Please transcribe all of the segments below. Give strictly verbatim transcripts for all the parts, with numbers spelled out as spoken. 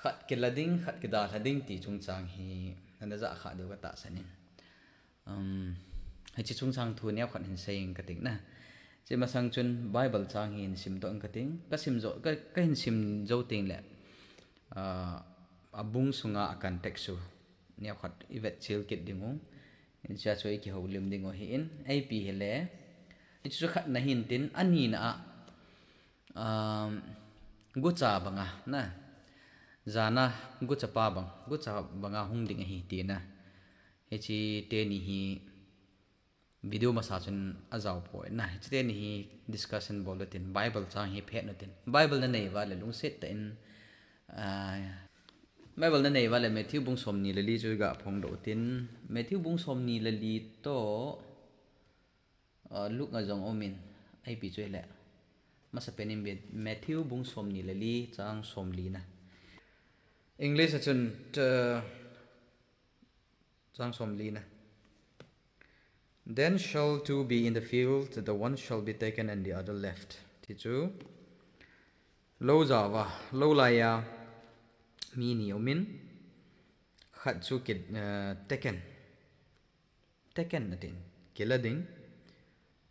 Khat kila ding, khat kidalha ding ti chungchang hi nana jah kha diu katahsan in. Um, hiche chungchang thu neokhat hin seiyin kating na. Hiche masang chun Bible chang hi hin simdoh in kating. Kasim jou, ka, kahin sim jou tengle, uh, abung sunga a context chu neokhat ivet chil kit diu. Hichea chu ikihoulim diu ahin, ipi hile. Hichu khatna hintin, anina a, um, gucha banga, na. Jana gucha pa bang, gucha banga hung ding ahi tina. Hiche teni hi video masa chun ajaopoi na. Hiche teni hi discussion bol utin, Bible chang hi phet utin. Bible nanei uva le lungset tah in, uh, Bible nanei uva le Matthew bung somni le li chu gaphongdoh utin. Matthew bung somni le li toh, uh, Luke a jong umin, ipi chu hile. Masapen in Matthew bung somni le li chang somlina. English a chun, uh, chang somlina. Then shall two be in the field, the one shall be taken and the other left. Ti chu, lou jao va, lou laiya mi ni umin, khat chu ki, uh, taken. Taken atin, kila ding,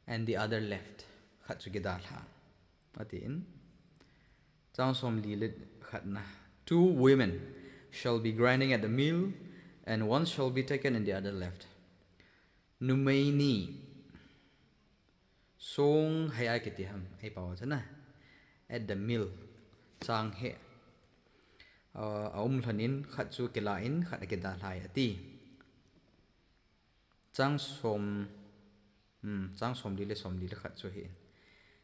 and the other left, khat chu kidalha atin. Chang somli le khatna, two women shall be grinding at the mill, and one shall be taken and the other left. Numei ni, song hai a kiti ham, ei pao chana, at the mill, chang heh, uh, aum lhonin, khat chu kila in, khat akidalhai ati. Chang som, um, chang somli le somli le khat chu hi.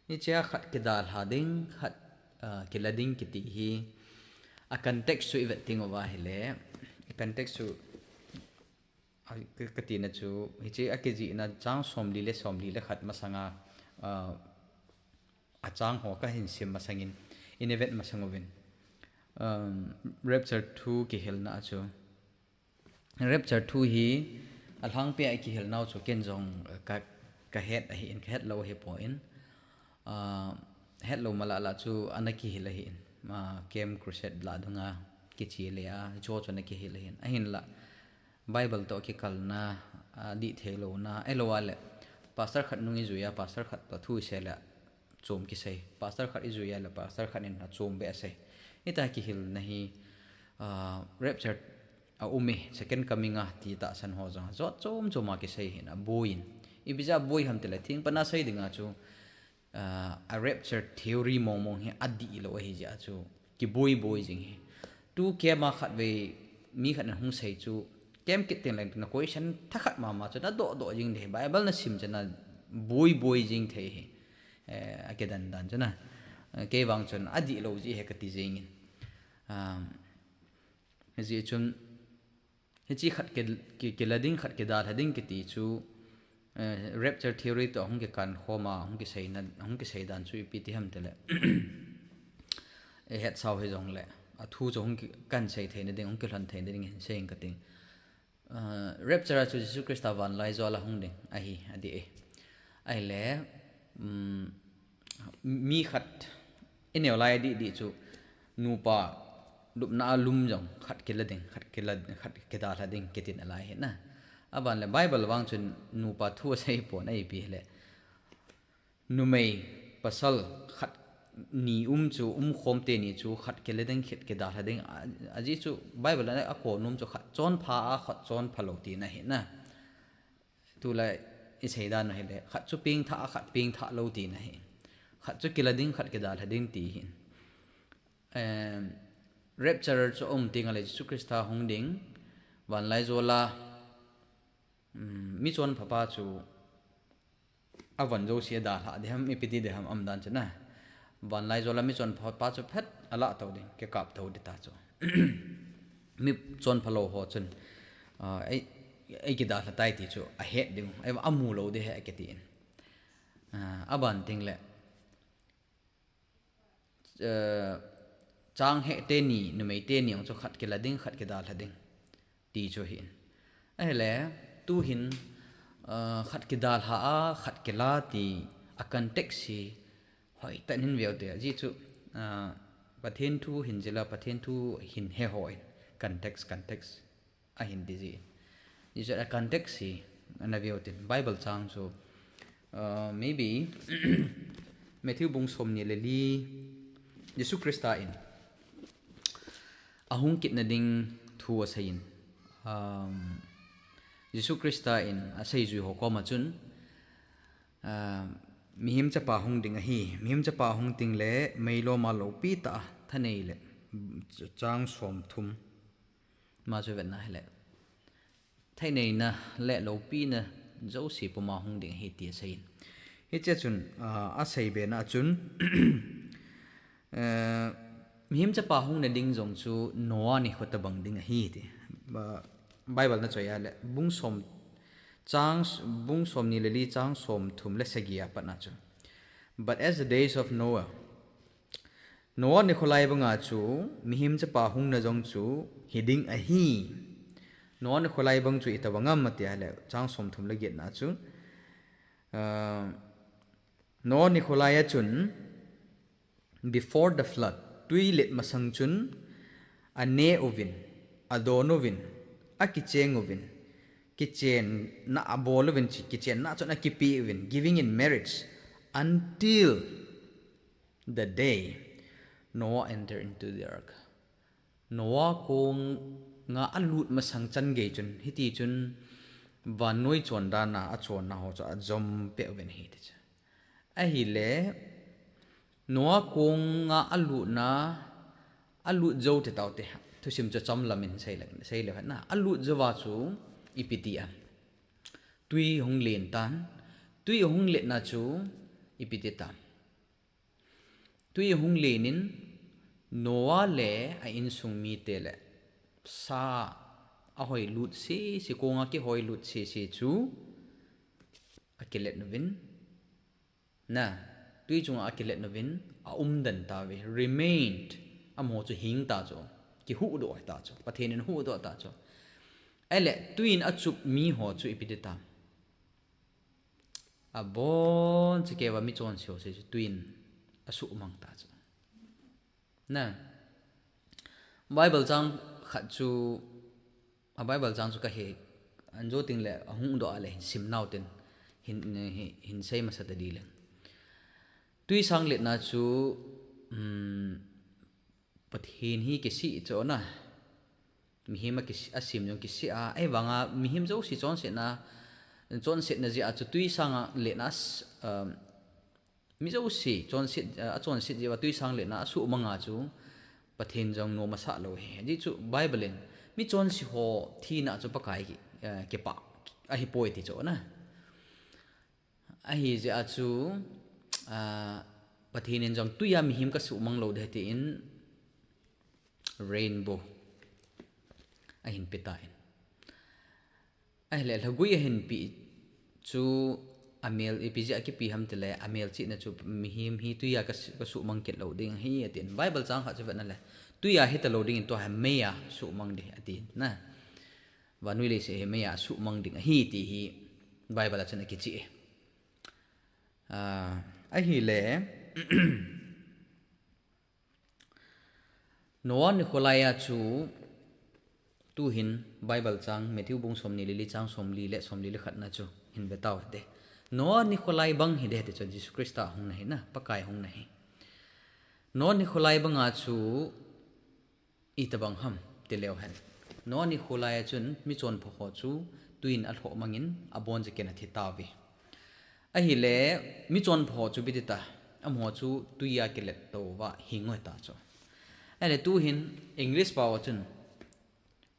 Hichea khat kidalha ding, khat, uh, kila ding kiti hi, a context chu ivet teng uva hile, a context chu, a, ka, katina chu, hiche akijihna chang somli le somli le khat masanga, uh, achang ho kahin sim masangin, ina vet masang uvin. Um, rapture thu kihilna a chu. Rapture thu hi alhangpia ikihilnau chu ken jong ka, kahet ahin, kahet lou ahipoi. Ah, hetlou malala chu ana kihil ahin. Ah, Camp Crusade lah dunga kiche le a, hicho chu ana kihil ahin. Ahinla, Bible toh kikalna, ah, dih theilouna, ahilou a le, pastor khat nung ijuiya, pastor khat toh thu isei le, chom kisei. Pastor khat ijuiya le, pastor khat in achom beh asei. Hita kihilna hi, ah, rapture aume, second coming a ti tahsan ho jong jot chom choma kisei hin aboiyin. Ipi jeh a boi ham tile thingpana sei dinga chu, ah, a rapture theory mong mong hi adihlou ahijeh a chu kiboi boi jing hi. Tu camp a khatvei mi khat in hung sei chu, camp kit tengle na question thakhat mama chu nadoh doh jing thei, Bible nasim chana boi boi jing thei hi. Eh, akidan dan chuna. Eh, kei vang chun adihlou jeh hi kati jengin. Um, hijeh chun, hiche khat ki, ki, kila ding, khat kidalha ding kiti chu, eh, rapture theory toh hung kikan khoma, hung kiseina, hung kisei dan chu ipi ti ham tile. Ihetsau hijongle, athu chu hung ki, kahin sei theina ding, hung kilhon theina ding hin seiyin kating. Ah, rapture a chu Jesu Christa vanlaijol a hung ding ahi, ati e. Ahile, um, mi khat, ineo lai dih dih chu, nupa lupna a lum jong khat kila ding, khat kila, khat kidalha ding kiti nalai hi na. Aban le Bible vang chun nupa thu asei pon, ipi hile, numei pasal khat ni um chu, umkhom teni chu khat kila ding, khat kidalha ding. A, ajeh chu Bible a akonom chu khat chonpha a, khat chonpha lou tina hi na. Tulai isei dan u hile, khat chu pengthah a, khat pengthah lou tina hi. Khat chu kila ding, khat kidalha ding ti hi. Em, rapture chu aum tengle Jesu Christa hung ding, vanlaijol a, um, michonpha pa chu avon jouse adalha ding ham, ipi ti ding ham, aum dan chuna. Vanlaijol a michonpha pa chu phat alah tou ding, kikap tou ding ta chu. Michonpha lou ho chun, ah, ei, eikidalha tai ti chu ahet ding, ei, amu lou ding ahi akitin. Ah, aban tengle, eh, chang heh teni, numei teni jong chu khat kila ding, khat kidalha ding ti chu ahin. Ahile, tuhin, eh, khat kidalha a, khat kila ti a context hi hoitah in hin veute, ajeh chu, eh, Pathen thu hin jila, Pathen thu hin he ho in. Context, context. A hin ti ji. Ji chu a context hi, ana veu tin. Bible chang chu, uh, maybe, Matthew bung som ni le li, Jesu Christa in. Ahung kitna ding thu asei in. Um, Jesu Christa in asei jui ho koma chun, Aa, Mihem Chapa hung ding ahi. Mihem Chapa hung ding le meilom a lopi tah a thanei le chang som thum. Ma chu vetna hile. Thaneina le lopina jouse puma hung ding ahi ti asei in. Hiche chun, aa, asei bena chun, Aa, Mihem Chapa hungna ding jong chu Noah nikho tabang ding ahi ti. Ba-, Bible na choi a le, bung som, chang s-, bung som ni le li chang som thum le sagi a pat na chu. But as the days of Noah, Noah nikho lai banga chu, Mihem Chapa hungna jong chu, hi ding ahi. Noah nikho lai bang chu itobang ham ati a le, chang som thum le get na chu. Aa, Noah nikho lai a chun, Before the flood, tui let masang chun, aneh uvin, adon uvin, akicheng uvin, kichenna abol uvin chi, kichenna chun akipe uvin, giving in marriage, until the day Noah entered into the ark. Noah konga alut masang chan gei chun, hiti chun, vannoi chondan a, achonna ho chu ajom peh uvin ahi ti chu. Ahile, Noah konga alutna, alut jou te tau te, thusim chu chomlam in sei le, sei le na. Alut jou va chu ipi ti a. Tui hung len tan, tui hung letna chu ipi ti tan. Tui hung len in, Noah le a insung mite le sa ahoi lut sese, konga kihoi lut sese chu akilet uvin. Na, tui chunga akilet uvin, aumden tauve, remained, amaho chu hing ta chu, kihuhdoh ta chu, Pathen in huhdoh ta chu. Ahile, tui in achup mi ho chu ipi ti tam. Abon chakei uva michonse ho chu tui in asuhmang ta chu. Na, Bible chang khat chu, a Bible chang chu kahe, anjo teng le ahung doh a le hin sim nau tin, hin, hin, hin sei masa ta di leng. Tui sang letna chu, um, Pathen hi kisih chu na. Mihem a kisi-, asim jong kisih a, ahivanga mihem jouse chonsetna, chonsetna jeh a chu tui sanga letna s-, um, mi jouse chonset, uh, achonset jeh uva tui sang letna asuhmang a chu Pathen jong nom asah lou ahi. Ajeh chu Bible in michonse ho thina chu Pakai ki, uh, kipah ahipoi ti chu na. Ahijeh a chu, ah, Pathen in jong tui a mihem kasuhmang lou ding ahi tin rainbow ahin pe tan. Ahile lhagui ahin pe chu amel ipi jeh a kipe ham tile amelchihna chu mihem hi tui a kasu-, kasuhmang kit lou ding ahi atin. Bible chang khat chu vetna le tui a hita lou ding in tua hi mei a suhmang ding atin na. Vannoi leiset hi mei a suhmang ding ahi ti hi Bible a chun akicheh e. Ah, ahile, Noah nikho lai a chu tuhin Bible chang Matthew bung somni le li chang somli le somli le khatna chu hin ve tau hite. Noah nikho lai bang hi ding hite chu Jesu Christa hungna hi na, Pakai hungna hi. Noah nikho lai banga chu Itobang ham, ti leu hen. Noah nikho lai a chun michonpha ho chu tui in alhoh mangin abon jeh in athi tauve. Ahile, michonpha ho chu ipi ti ta, amaho chu tui a kilet tou va hing u ta chu. Ahile tuhin English pao a chun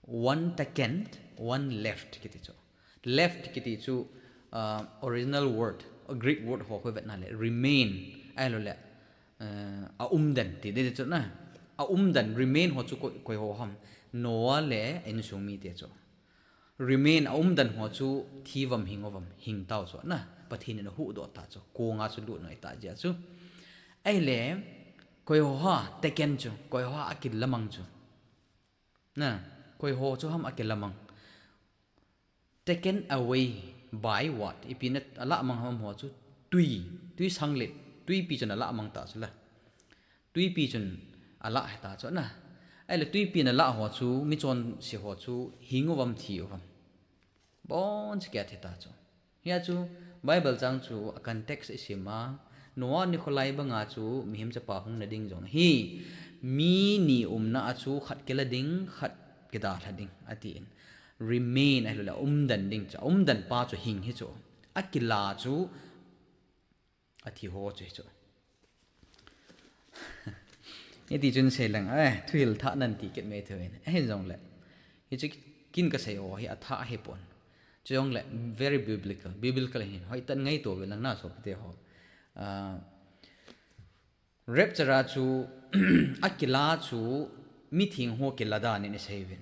one taken, one left kiti chu. Left kiti chu, ah, original word, Greek word ho koi vetna le, remain, ahilou le, eh, aumden ti ding chu na. Aumden, remain ho chu koi, koi ho ham. Noah le insung mite chu. Remain, aumden ho chu thi uvam hing uvam, hing tau chu na. Pathen in ahuhdoh ta chu. Konga chu lut noi ta jeh chu. Ahile, koi ho ham, taken chu, koi ho ham akilamang chu. Na, koi ho chu ham akilamang. Taken away by what? Ipi na alamang ham ho chu tui, tui sang le, tuipi chun alamang ta chu la. Tuipi chun alah hita chu na. Ahile tuipi in alah ho chu, michonse ho chu, hing uvam thi uvam. Boncha kia thita chu. Hia chu Bible chang chu a context i sim a, Noah nikho lai banga chu mihem chapa hung na ding jong hi, mi ni umna a chu khat kila ding, khat kidalha ding, atin. Remain ahilou le, umdan ding chu, umdan pa chu hing hi chu. Akila chu, athi ho chu hi chu. Hiti chun sei lang, eh, thuhil thah nan ti kit mai thei in. Ahin jong le. Hichu kin ka sei ho hi athah hi pon. Chu jong le, very biblical. Biblical hin. Hoitah in ngaito ve lang na sopite ho. Ah, rapture a chu, akila chu, mitheng ho kila dan in i sei uvin.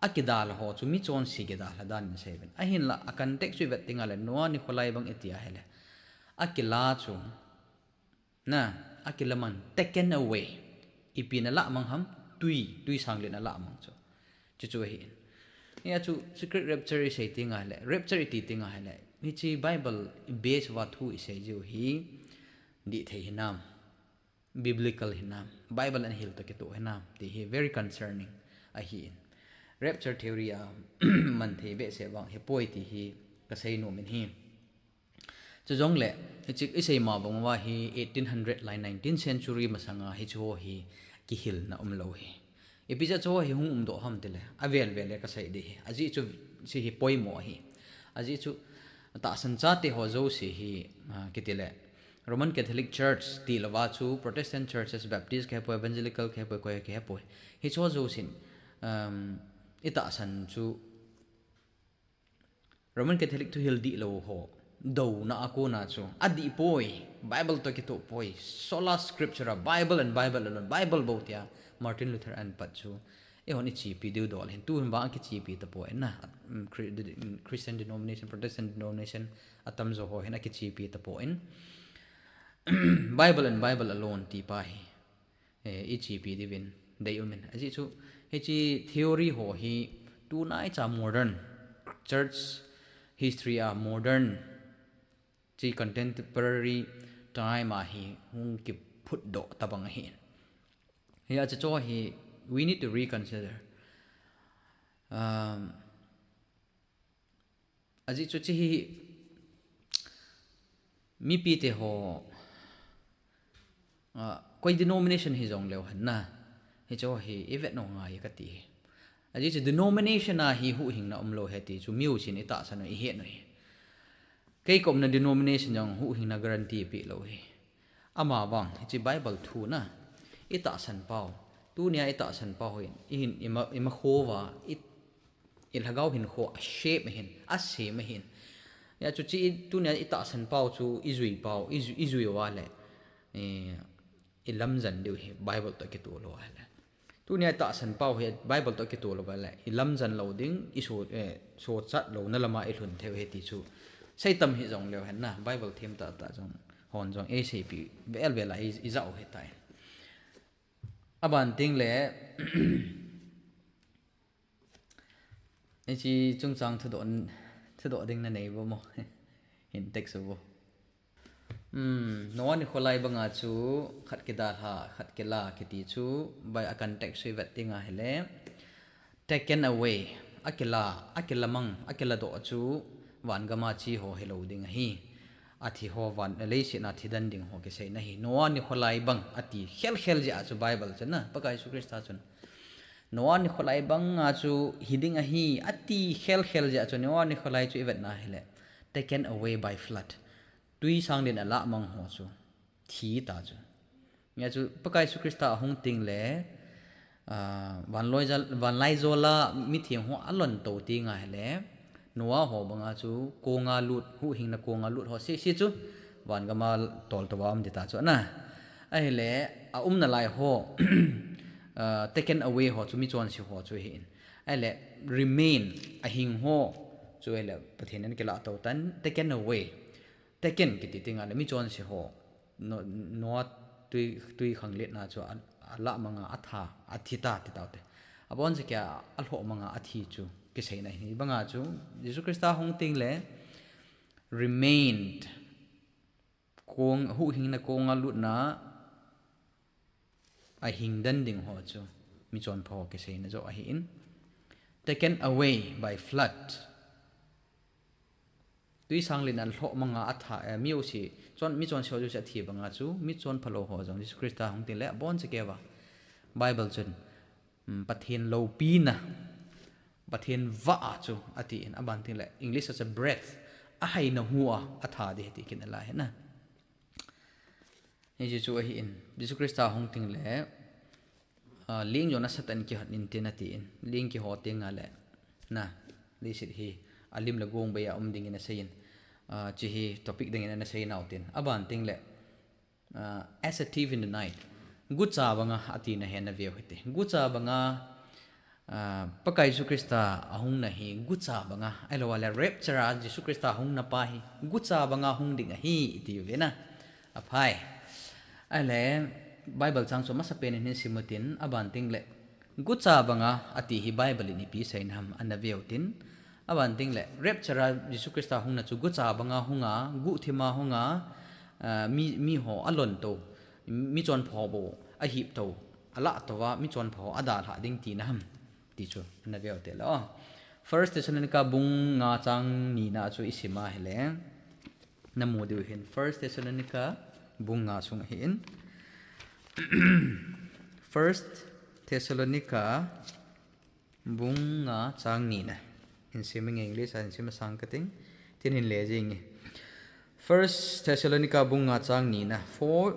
Akidalha ho chu, michonse kidalha dan in i sei uvin. Ahinla, a context chu i vet ding a le, Noah nikho lai bang i ti a hile. Akila chu, na, akila man, taken away. Ipi in alah mang ham, tui, tui sang len alah mang chu. Chuchu ahi in. Hia chu secret rapture i sei ding a hile, rapture i ti ding a hile. Hichi Bible i base uva thu i sei jiu hi, dih thei hinam, biblical hinam, Bible in ahil toh kitoh hinam, ti hi very concerning ahi in. Rapture theory a man thei behseh vang hi poi ti hi ka sei nom in hi. Chu jong le, hichi i sei ma bang uva hi eighteen hundred lai nineteen century masanga hichi ho hi kihilna umlou hi. Ipi jeh a chu ho hi hung umdoh ham ti le, avel vel le ka sei ding hi. Ajeh chu hichi hi poimo ahi. Ajeh chu tahsan chate ho jouse hi, ah, kiti le, Roman Catholic Church tilou va chu Protestant churches, Baptist kihepoi, Evangelical kihepoi, koi kihepoi. Hichi ho jousen, um, i tahsan chu Roman Catholic thuhil dihlou ho douna a kona chu adih poi, Bible toh kitoh poi, sola scriptura, Bible and Bible alone, Bible bou tia Martin Luther ahin pat chu eihon i chepi diu dol hin, tu hin vang akichepi tapon na, um, Chri-, de-, um, Christian denomination, Protestant denomination atamjo ho hin akichepi tapon. Bible and Bible alone ti pa hi, eh, i chepi diuvin dei um in. Ajeh chu, hichi theory ho hi tunaicha modern, church history a modern, chi contemporary time a hi hung kiphutdoh tabang ahi. Hia chu chu hi, we need to reconsider. Um, Ajeh chu hichi hi mipite ho, ah, koi denomination hijong leu hen na, hichi ho hi i vet nom ngai kati hi. Ajeh chu denomination a hi huhhingna umlou ahi ti chu miuchen i tahsan u i het u hi. Kei ka umna denomination jong huhhingna guarantee peh lou hi. Ama vang, hichi Bible thu na, i tahsan pau. Tunia i tahsan pau hin, i hin, i ma, i ma kho uva, i, i lhagao hinkho a shape ahin, asem ahin. Hia chu hichi i, tunia i tahsan pau chu i jui pau, i ju-, i jui uva le, eh, i lamjan diu hi, Bible toh kitoh lou uva le. Tunia i tahsan pau hi Bible toh kitoh lou uva le, i lamjan lou ding, i so, eh, sochat louna lama i lhun thei u ahi ti chu. Seitam hijong leu hen na, Bible them tahtah jong, hon jong, ei seipi, vel vel a, i, i jah u ahitai. Aban teng le, hichi chungchang thudoh, thudoh ding na nei uvo mo? Hin text uvo. Hmm, Noah nikho lai banga chu khat kidalha, khat kila kiti chu, bai a context chu i vet ding a hile, taken away, akila, akila mang, akila doh chu van gama che ho hilou ding ahi. Athi ho van, leiset a thi den ding ho kiseina hi. Noah nikho lai bang ati khel khel jeh a chu Bible chun na, Pakai Jesu Christa chun. Noah nikho lai banga chu hi ding ahi, ati khel khel jeh a chu Noah nikho lai chu i vet na hile, taken away by flood. Tui sang len alah mang ho chu thi ta chu. Hia chu Pakai Jesu Christa ahung teng le, ah, vanloi jal-, vanlai jol a mitheng ho alon to teng a hile, Noah ho banga chu konga lut, huhhingna konga lut ho seh seh chu, van gama tol to a um ding ta chu na. Ahile, a umna lai ho, ah, taken away ho chu michonse ho chu ahi in. Ahile, remain, ahing ho chu ahile, Pathen in akilah to tan, taken away. Taken kiti teng a le michonse ho, No-, Noah tui, tui khangletna chu a, alah mang a atha, athi ta, ti tau te. Aboncha kia alhoh mang a athi chu kiseina hi banga chu, Jesu Christa hung teng le remained, kong, huhhingna konga lutna, ahing den ding ho chu michonpha ho kiseina joh ahin. Taken away by flood. Tui sang len a lhoh manga atha, eh, mi usi, chon, michonse ho chu athi banga chu, michonpha lou ho jong Jesu Christa hung teng le abonchauva Bible chun, um, Pathen loupina, Pathen vah a chu atin, aban teng le English a chu breath, ahaina hu a atha ding ahi ti kit nalai ahi na. Hiche chu ahin, Jesu Christa hung teng le, ah, ling jong nasatah in kihot intin atin, ling kihot teng le, na, leiset hi alim le gong bei a um dingin aseiyin, ah, hiche hi topic dingin ana sei nau tin, aban teng le, ah, as a thief in the night. Gucha banga atina hi ana veu hite. Gucha banga, ah, Pakai Jesu Christa ahungna hi gucha banga, ahilou le rapture a Jesu Christa hungna pa hi gucha banga hung ding ahi iti ve na. Aphai. Ahile Bible chang chu masapen in hin sim utin, aban teng le gucha banga ati hi Bible in ipi seina ham ana veu tin, aban teng le rapture a Jesu Christa hungna chu gucha banga hunga, guhthima hunga, ah, mi, mi ho alon to, michonpha ho bou ahip to, alah to a, michonpha ho adalhah ding tina ham ti chu ana veu te le. Oh. First Thessalonica bung nga chang ni na chu isim a ahile, namu diu hin First Thessalonica bung nga sung ahin. First Thessalonica bung nga chang ni na. Hin sim inge, English a hin sim masang kating. Tin hin le jing inge. First Thessalonica bung nga chang ni na. For,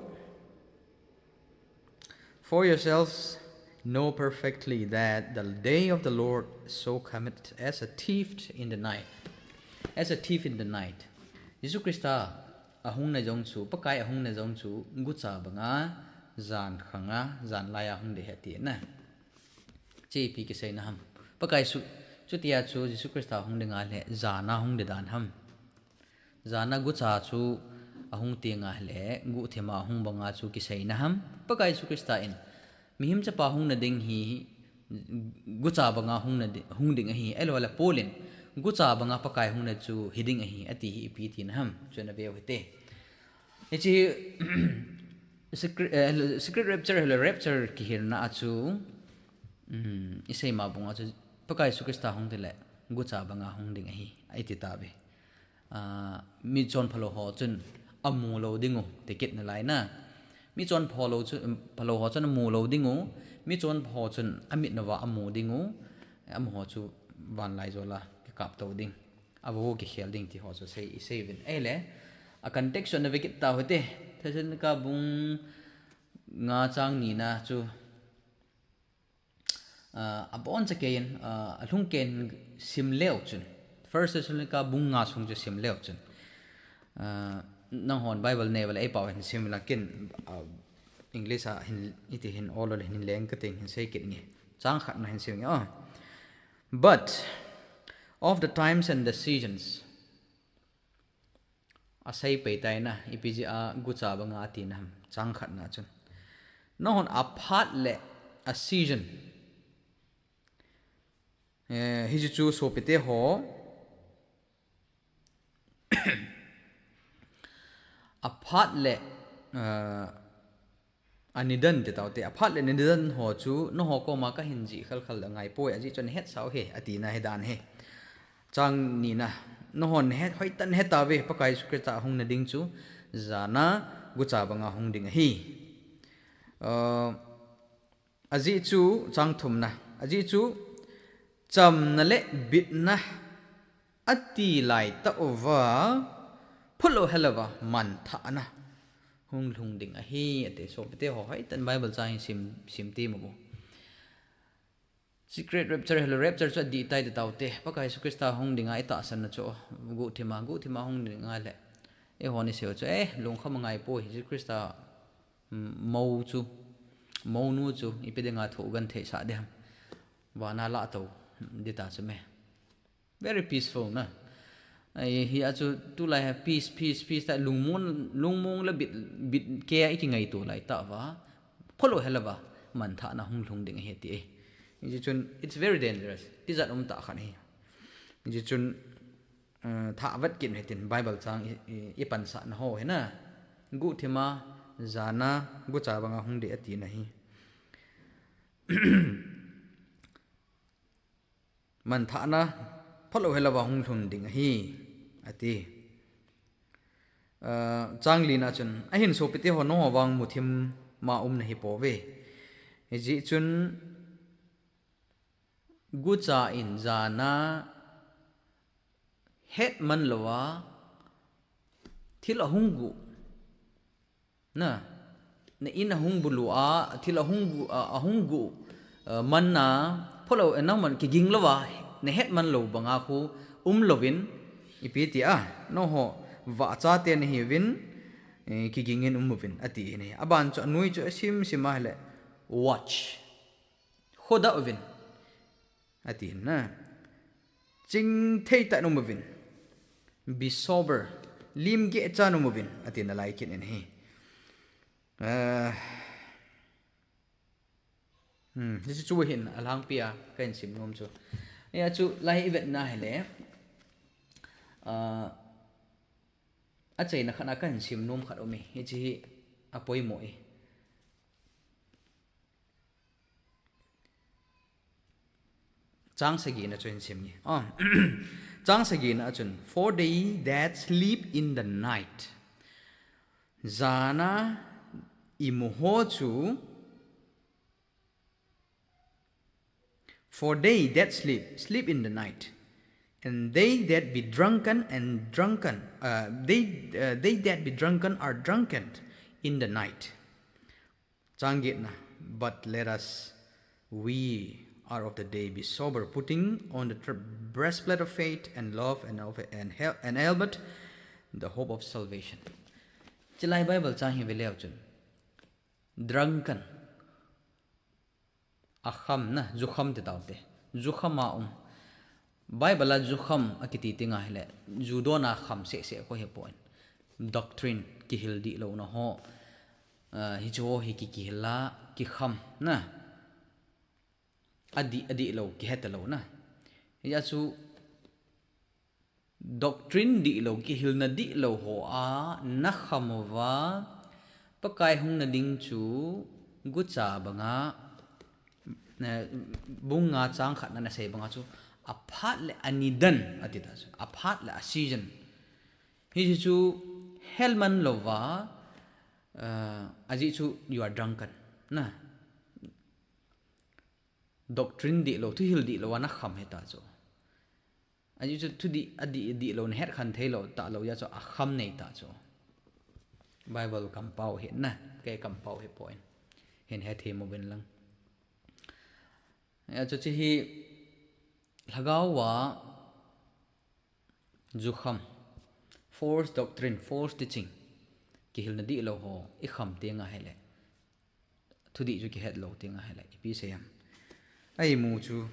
for yourselves know perfectly that the day of the Lord so cometh as a thief in the night. As a thief in the night. Jesu Christa ahungna jong chu, Pakai ahungna jong chu, gucha banga, jan khanga, jan laiya hung ding ahi tina. Hiche ipi kiseina ham. Pakai chu, chutia chu Jesu Christa hung ding ahile, jana hung ding dan ham. Jana gucha chu ahung teng ahile, guhthima ahung banga chu kiseina ham. Pakai Jesu Christa in, mihem chapa hungna ding hi, gucha banga hungna di-, hung ding ahi, ahilou le Paul in, gucha banga Pakai hungna chu hi ding ahi, ati hi ipi tina ham, chu ana veu hite. Hiche, secret, eh, secret rapture, ahilou rapture kihilna a chu, um, isei ma banga chu, Pakai Jesu Christa hung teng le, gucha banga hung ding ahi, ati tauve. Ah, michonpha lou ho chun amu lou dingu, ti kit nalai na. Michonpha lou chu, pha lou ho chun amu lou dingu, michonpha ho chun amit na uva amu dingu, amaho chu vanlaijol a kikap to ding, avou kikhel ding ti ho chu sei, isei uvin. Ahile, a context chu ana ve kit tau hite, Thessalonica bung nga chang ni na chu, Ah, aboncha keiyin, ah, alhung keiyin sim leu chun. First Thessalonica bung nga sung chu sim leu chun. Ah, nanghon Bible nei uva le eipao hin sim la kin, ah, English a hin iti hin ol ol hin leng kating hin sei kit nge. Chang khat na hin sim nge. Oh. But of the times and the seasons. Asei pei tai na, ipi jeh a gucha banga tina ham, chang khat na chun. Nanghon aphat le a season. Eh, hiche chu sopite ho. Aphat le, eh, Anidan ti taute, aphat le nidan ho chu, nangho koma kahin jih khalkhal angai poi, ajeh chu nahetsau hi, atina hi dan hi. Chang ni na, nanghon het, hoitah in het tauve, Pakai Jesu Christa ahung nading chu, jana gucha banga hung ding ahi. Aa, ajeh chu, chang thum na, ajeh chu, chamna le bitna, Ati laitah uva, phulou helouva manthahna hung lhung ding ahi, ati. Sopite ho, hoitah in Bible chang hi sim, sim temo. Secret rapture, hello rapture chu adih tai ti taute. Pakai Jesu Christa hung dinga itahsanna chu, guhthima, guhthima hung dinga le. Eihon isei u chu, eh, lungkham angai poi, Jesu Christa, mm, mou chu, mounu chu, ipi dinga thoh genthei sah ding ham. Vana lah tou, ding ta chu me. Very peaceful na. Ai, hia chu tulai hi peace, peace, peace ta lungmong, lungmong le bit, bit kei a ikingaito laitah uva. Phulou helouva, manthahna hung lhung ding ahi ti e. Hiche chun, it's very dangerous. Tijat um tah khat ahi. Hiche chun, eh, thah vet kit u hitin Bible chang i, i, ipansahna ho hi na. Guhthima, jana, gucha banga hung ding atina hi. manthahna phalou helouva hung lhun ding ahi, ati. Chang lina chun, ahin sopite ho, nangho vang muthim ma um nahi pouve. Hijeh chun gucha in jana hetman louva thil ahung guh na, na in ahung bulu a, thil ahung guh, a, ahung guh, a, manna phalou, eh, nangman kiging louva, na hetman lou banga khu um louvin, ipi tia, nangho vahchate nahiuvin, eh, kigingin um uvin, ati ahi. Aban chu anoi chu asim sim a ahile, watch. Khodah uvin, ati na. Chingthei tah in um uvin. Be sober. Limgeh chan um uvin, ati nalai kit in ahi. Ah, hmm, hichu chu hin alhangpia kahin sim nom chu. Hia chu lai ivetna ahile, ah, achaina khat a kahin sim nom khat um e. Hiche hi apoimo e. Chang sagina chu hin sim nge. Ah, chang sagina a chun, for they that sleep in the night. Jana imu ho chu, for they that sleep, sleep in the night. And they that be drunken and drunken, uh, they, uh, they that be drunken are drunken in the night. Chang getna, but let us, we are of the day, be sober, putting on the tr-, breastplate of faith and love and of, and hel-, and helmet, the hope of salvation. Chilai Bible chang hi veleu chun, drunken, akham na, jukham ti taute. Jukham a um. Bible a jukham akiti tenga ahile, ju dona kham seh seh khu ahipoi. Doctrine, kihil dihlouna ho. Ah, hichu ho hi ki, kihil a, kikham na. Adih, adih lou, kihe talou na. Hia chu doctrine dihlou, kihilna dihlou ho a nakham uva, Pakai hung nading chu gucha banga, eh, bung nga chang khatna nasei banga chu, aphat le anidan ati ta chu, aphat le aseason. Hichu chu helman louva, eh, ajeh chu you are drunken na. Doctrine dihlou, thuhil dihlou a nakham hita chu. Ajeh chu thudih, adih, dihlou nahet khen theilou talou jeh chu akham neita chu. Bible kampao hi na, kei kampao hipoi. Hin hethei uvin lang. Ajeh chu hiche hi lhagao a jukham, false doctrine, false teaching, kihilna dihlou ho ikham tenga ahile, thudih chu kihet lou tenga ahile, ipi sei ham. A imu chu,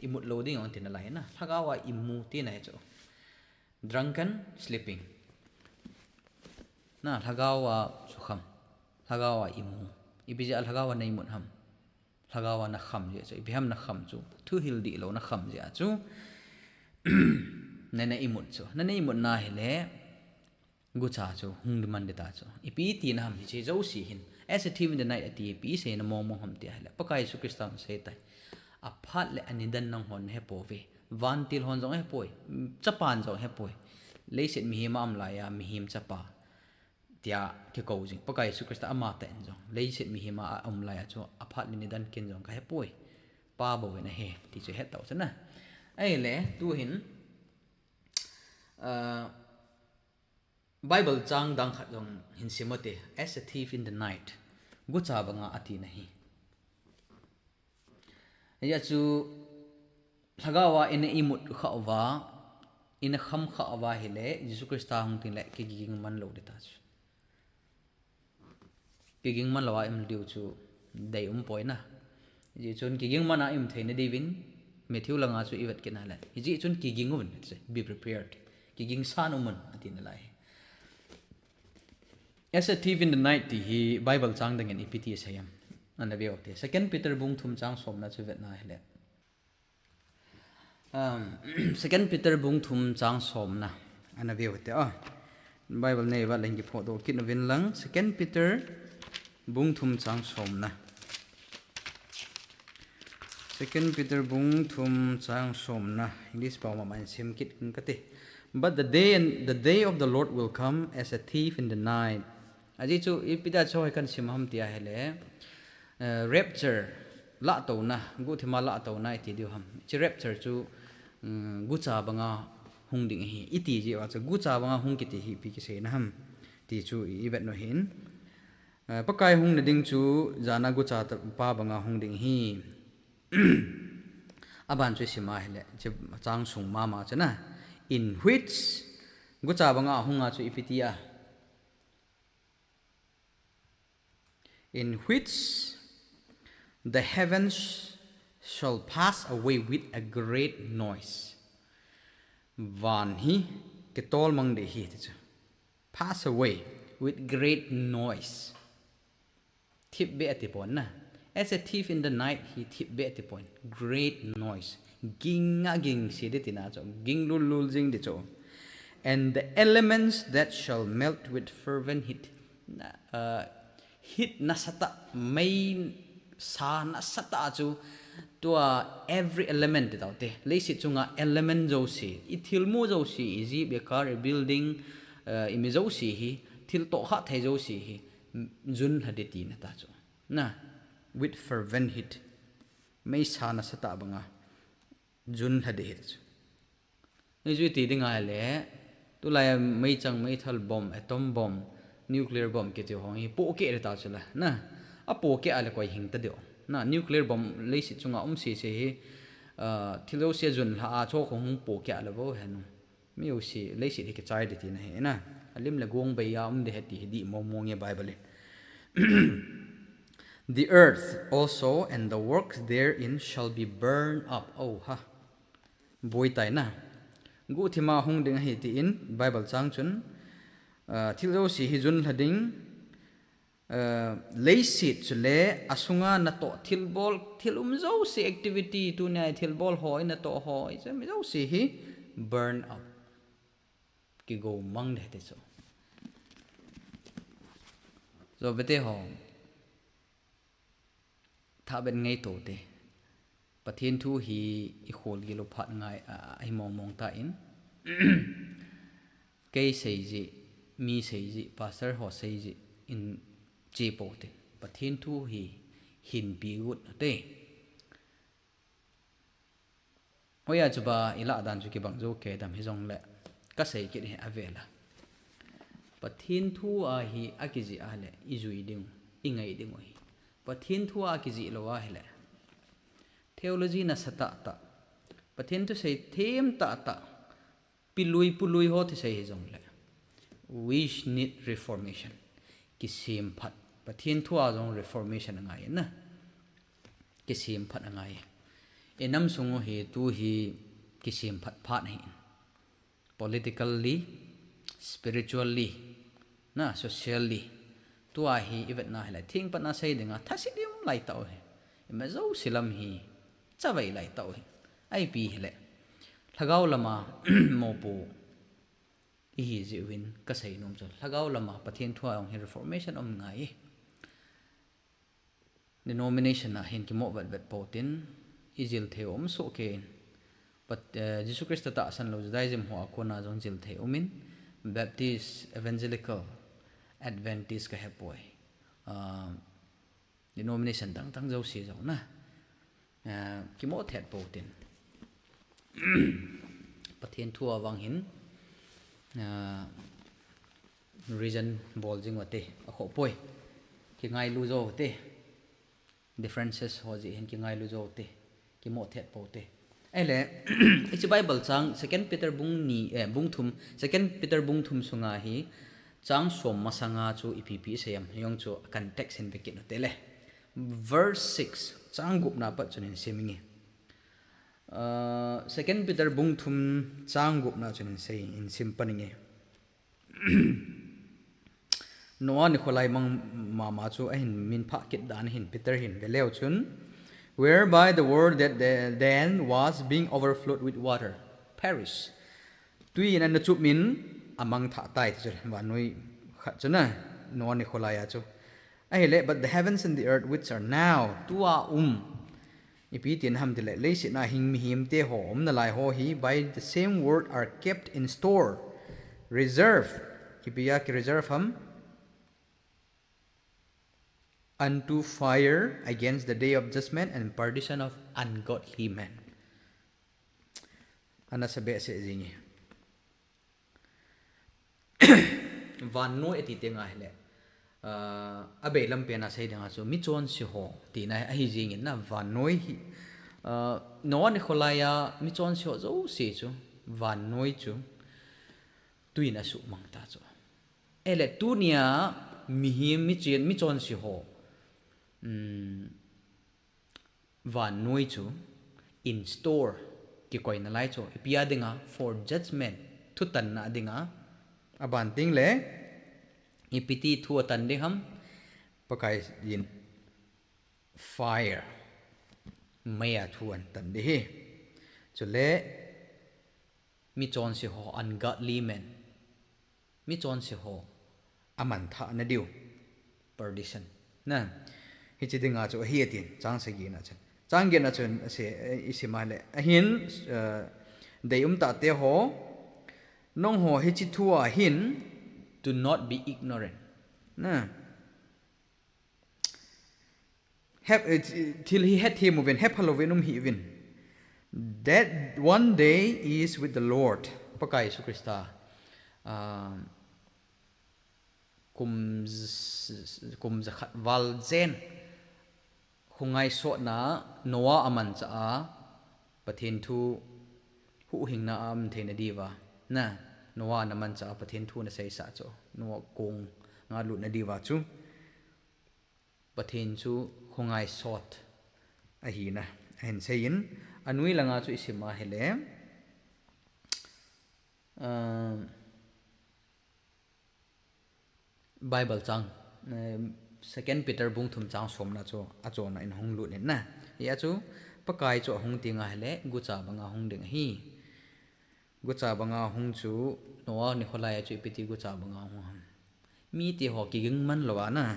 imut lou ding ahi tina lai na. Lhagao a imu tina ahi chu. Drunken, sleeping. Na, lhagao a jukham. Lhagao a imu. Ipi jeh a lhagao a na imut ham. Lhagao a nakham jeh chu. Ipi ham nakham chu. Thuhil dihlou nakham jeh chu. Na, na imut chu. Na, na imutna ahile. Gucha chu hung demand dita chu. Ipi tina ham hiche jouse hin. As a thief in the night ati ipi seina mong mong ham tia ahile. Pakai Jesu Christa hung seitai. Aphat le anidan nanghon nahepouve. Vantil hon jong ahepoi. Chapan jong ahepoi. Leiset mihem a um laiya mihem chapa tia kikou jing. Pakai Jesu Christa amatah in jong. Leiset mihem a aum laiya chu aphat le anidan ken jong kahepoi. Pa bou in ahe. Ti chu hetau chu na. Ahile, tuhin, ah, Bible chang dang khat jong hin sim ute, as a thief in the night. Gucha banga ati nahi. Ajeh chu lhagao a ina imut khah uva, ina kham khah uva ahile, Jesu Christa hung tengle kiging man lou dita chu. Kiging man louva ium diu chu dei umpoi na. Hijeh chun kiging man a ium theina diuvin, Matthew langa chu ivet kit nale. Hijeh chun kiging uvin, be prepared. Kiging san umun, ati nalai. As a thief in the night ti hi Bible chang dangin ipi ti asei ham. Ana ve ute. Second Peter bung thum chang somna chu vetna ahile. Um, Second Peter bung thum chang somna. Ana ve ute a. Bible nei uva leng kiphodoh kit uvin lang. Second Peter bung thum chang somna. Second Peter bung thum chang somna, English pao mama in sim kit kati. But the day and the day of the Lord will come as a thief in the night. Ajeh chu ipi dia chu hikan sim ham tia ahile, eh, rapture, lahtouna, guhthima lahtouna iti diu ham. Hiche rapture chu, um, gucha banga hung ding ahi. Iti jeh uva chu gucha banga hung kiti hi ipi kiseina ham ti chu i, ivet u ahin. Eh, Pakai hung nading chu jana gucha ta, pa banga hung ding ahi. Aban chu isim a ahile, hiche chang sung mama chu na. In which, gucha banga ahunga chu ipi tia. In which the heavens shall pass away with a great noise. Van hi kitol mang ding ahi ti chu. Pass away with great noise. Thipbeh ati pon na. As a thief in the night, hi thipbeh ati pon. Great noise. Ging a ging se ding tina chu. Ging lul lul jing ding chu. And the elements that shall melt with fervent heat. Na, uh, heat nasatah, mei sa nasatah chu. Tua every element ti tau te. Leiset chunga element jouse. I thil mu jouse, i jeep, i car, i building, uh, i mi jouse hi. Thil tohkhah thei jouse hi. Jun lha ding tina ta chu. Na, with fervent heat. Mei sa nasatah banga. Jun lha ding ahi ti chu. Hichu iti ding ahile, tulai meichang, meithal bomb, atom bomb, nuclear bomb kiti ho hi pohkeh ding ta chu la. Na, apohkeh a le koi hing ta diu. Na, nuclear bomb leiset chunga um sese hi, ah, thil jouse jun lha a chu kong hung pohkeh a le bou hen. Mi jouse, leiset hi kichai ding tina ahi na. Alim le gong bei a um ding ahi ti hi dih mong mong e Bible in. The earth also and the works therein shall be burned up. Oh ha. Boi tai na. Guhthima hung ding ahi tin Bible chang chun, ah, thil jouse hi jun lha ding, ah, leiset chule asunga natoh thilbol, thil um jouse activity tunia thilbol ho, natoh ho, ichami jouse hi burn up. Kigo mang ding ahi ti chu. Jou ve te ho. Thah beh ngaito te. Pathen thu hi i khol gil u phat ngai a, a hi mong mong tan. Kei sei jeh, mi sei jeh, pastor ho sei jeh in che pou te. Pathen thu hi hinpi got u te. Hoiya chu ba i lah dan chu kibang jou kei dam hijongle ka sei kit hi a vela. Pathen thu a hi a kijih a le i jui ding, i ngai ding u ahi. Pathen thu a kijih lou a hile theology nasatah tah, Pathen thusei them tah tah, pilui pului ho thusei hijongle, we need reformation. Kisem phat. Pathen thu a jong reformation angai na. Kisem phat angai. I nam sung u hi tu hi kisem phat phat ahi. Politically, spiritually, na, socially. Tua hi i vet na hile thing pat na sei dinga thasit i um lai tau hi. I ma jouse lam hi chavai lai tau hi. Ipi hile lhagao lama mopo i hi jeh uvin ka sei nom chu, lhagao lama Pathen thu a jong hi reformation um ngai. Denomination a hin kimoh vet vet pou tin, i jil thei u um soh kei in. Pat, eh, Jesu Christa tahsan lou Judaism ho a kona jong jil thei um in, Baptist, Evangelical, Adventist ka he poi. Ah, denomination dang dang jouse jong na. Ah, kimoh thet pou tin. Pathen thu a vang hin, ah, reason bol jing u te, akhoh poi. Kingailu jou u te. Differences ho jeh hin kingailu jou u te. Kimoh thet pou te. Ahile, hiche Bible chang, Second Peter bung ni, eh, bung thum, Second Peter bung thum sunga hi, chang som masanga chu ipi ipi sei am, jong chu context hin ve kit u te le. Verse six, chang gupna pat chun hin sim inge. Uh, Second Peter bung thum chang gupna chun hin sei, hin sim pan inge. Noah nikho lai mang mama chu ahin min phah kit dan hin Peter hin ve leu chun, whereby the world that the, then was being overflowed with water, perish. Tui in ana chup in amang thah tai ti chu, vannoi khat chu na, Noah nikho lai a chu. Ahile, but the heavens and the earth which are now, tua um, Ipi tina ham tile, leiset a hing mihem te ho, umna lai ho hi, by the same word are kept in store, reserve. Ipi a ki reserve ham? Unto fire against the day of judgment and perdition of ungodly men. Ana sa behseh jing e. Vannoi ati teng ahile, ah, abeilam pen a sei ding a chu michonse ho tina ahi jing in na, vannoi hi, ah, Noah nikho lai a michonse ho jouse chu, vannoi chu, tui in asuhmang ta chu. Ele tunia mihem michen, michonse ho, um, vannoi chu in store kikoina lai chu, ipi a dinga, for judgment, thutanna dinga, aban teng le, ipi ti thu atan ding ham, Pakai in fire, mei a thu atan ding ahi. Chule, michonse ho, ungodly men. Michonse ho, aman thah na diu. Perdition. Na, hiche dinga chu ahi atin, chang sagi na chun. Chang get na chun, ase, eh, isim a le. Ahin, eh, deium tah te ho, nangho hiche thu a hin, do not be ignorant. Na. Hep-, eh, thil hi hethem uvin, hepha louvin um hih uvin. That one day is with the Lord. Pakai Jesu Christa, ah, kum z-, kum jakhat val jen, khongai sotna Noah amanchah a, Pathen thu huhhingna a um theina diuva. Na, Noah ana manchah a, Pathen thu ana seisah chu. Noah kong a lutna diuva chu. Pathen chu khongai sot ahina, ahin seiyin, anoi langa chu isim a hile, ah, Bible chang, eh, Second Peter bung thum chang somna chu achonna in hung lut in na. Hia chu Pakai chu ahung teng ahile, gucha banga hung ding ahi. Gucha banga hung chu, Noah nikho lai a chu ipi ti gucha banga hung ham. Mite ho kiging man lou a na.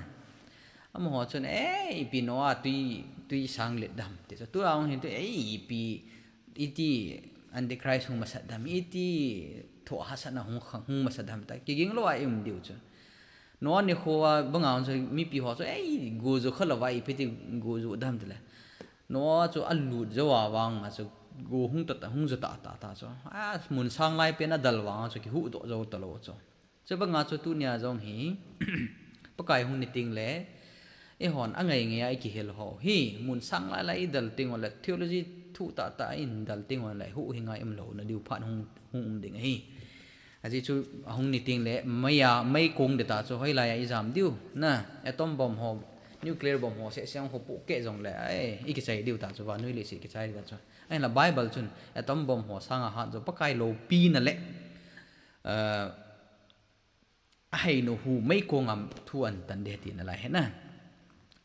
Amaho chun, "Eh, ipi Noah tui, tui sang let dam," ti chu. Tua hung hin tu, "Eh, ipi, iti Antichrist hung masat dam, iti thoh hahsatna hung, hung masat dam ta." Kiging lou a i um diu chu. Noah nikho a banga hung chu, mipi ho chu, "Eh, go jo kha lou a, ipi ti go jo dam," ti le. Noah chu alut jou a vang a chu go hung ta ta, hung jo ta ta ta chu. A, mun sang lai pen adal vang a chu kihuhdoh jou talou chu. Chu banga chu tunia jong hi, Pakai hung ni teng le, eihon angai ngai a ikihil ho hi, mun sang lai lai idal teng le, theology thuh tah tah a idal teng le, huhhing a i um louna diu phat hung, hung um ding ahi. Ajeh chu ahung ni teng le, mei a, mei kong ding ta chu hoilai a ijam diu, na, atom bomb ho, nuclear bomb ho, seh seh ho pohkeh jong le, ai, ikichai diu ta chu, vannoi leiset kichai diu ta chu. Ahinla Bible chun, atom bomb ho sanga hat jo, Pakai loupina le, eh, aheinu hu mei kong a thu ahin tan ding ahi tina lai ahi na.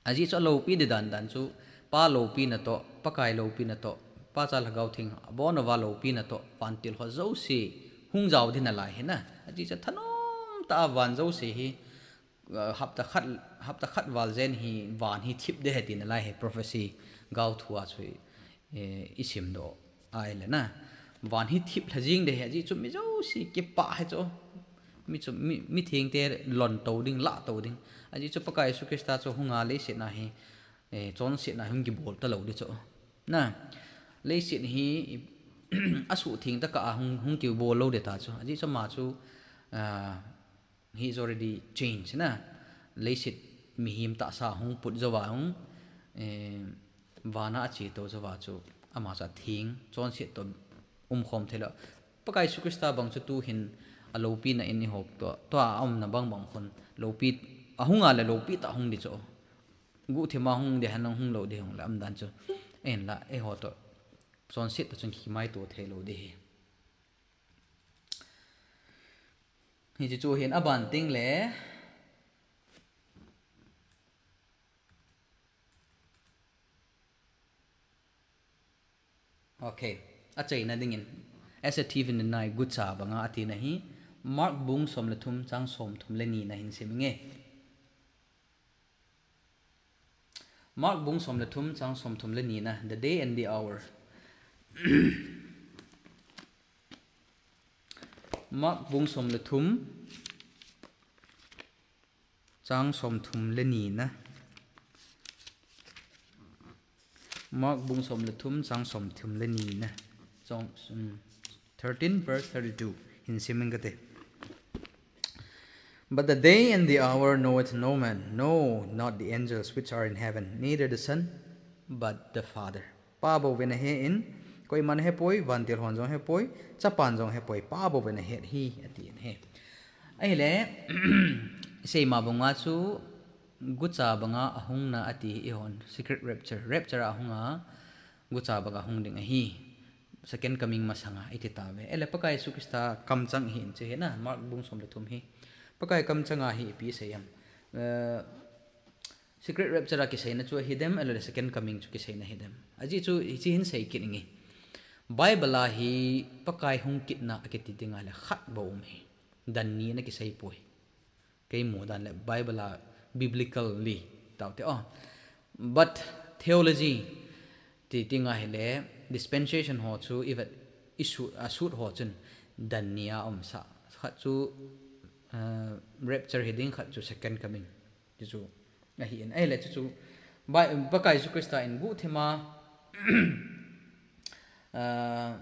Ajeh chu aloupi ding dan dan chu, Pa loupina toh, Pakai loupina toh, Pa, Cha, Lhagao Theng, abon uva loupina toh, vantil ho jouse hung jao ding nalai ahi na. Ajeh chu thanom tah a van jouse hi, ah, hapta khat, hapta khat val jen hi van hi thip ding ahi tina lai ahi, prophecy gao thu a chu, eh, isim doh ahile na. Van hi thip lha jing ding ahi, ajeh chu mi jouse kipah ahi chu. Mi chu, mi, mithengte lon to ding, lah to ding. Ajeh chu Pakai Jesu Christa chu hunga leiset a hi, eh, chonsetna hung kibol talou ding chu. Na, leiset hi, asuhtheng tah a hung, hung kibol lou ding ta chu. Ajeh chu ama chu, ah, he is already changed na. Leiset mihem tahsa hung put jou a hung, eh, vana ache to jou a chu ama chu atheng, chonset toh umkhom thei lou. Pakai Jesu Christa bang chu tuhin aloupina in ihop toh, tua aumna bang bang khun loupi, ahung a le loupi tah hung ding chu. Guhthim a hung ding ham, hung lou ding ham le umdan chu. Ahinla, eiho toh chonset toh chun kimaito thei lou ding ahi. Hiche chu hin aban teng le. Okay. Achaina dingin. As a thief in the night, gucha banga atina hi. Mark bung som le thum chang som thum le ni na hin sim inge. Mark bung som le thum chang som thum le ni na, the day and the hour. Mark bung som le thum chang som thum le ni na. Mark bung som le thum chang som thum le ni na. Chang, um, thirteen verse thirty-two. Hin simin kate. But the day and the hour knoweth no man, no, not the angels which are in heaven, neither the Son, but the Father. Pa bou vin ahe in, koiman ahepoi, vantil hon jong ahepoi, Chapan jong ahepoi, Pa bou vin ahe hi, ati in he. Ahile, seima banga chu, gucha banga ahung na ati ihon, secret rapture, rapture ahung a, gucha banga hung ding ahi. Second coming masanga iti tave. Ele Pakai Jesu Christa kamchang hi in che he na, Mark bung som le thum hi. Pakai kamchanga hi ipi seiyam. Uh, secret rapture a kiseina chu ahidem, ele second coming chu kiseina hidem. Aji chu hichi hin sei kit ingi. Bible a hi Pakai hung kitna akiti dinga le khat bou um hi. Dan ni na kisei poi. Kei mu dan le Bible a biblically taute o. But theology ti tinga hile dispensation ho chu ivet isu asut ho chun dan ni a um sa. Khat chu, uh, rapture hiding, khat chu second coming. Chu chu ahi in. Ahile chu chu Pakai Jesu Christa in guhthima, uh,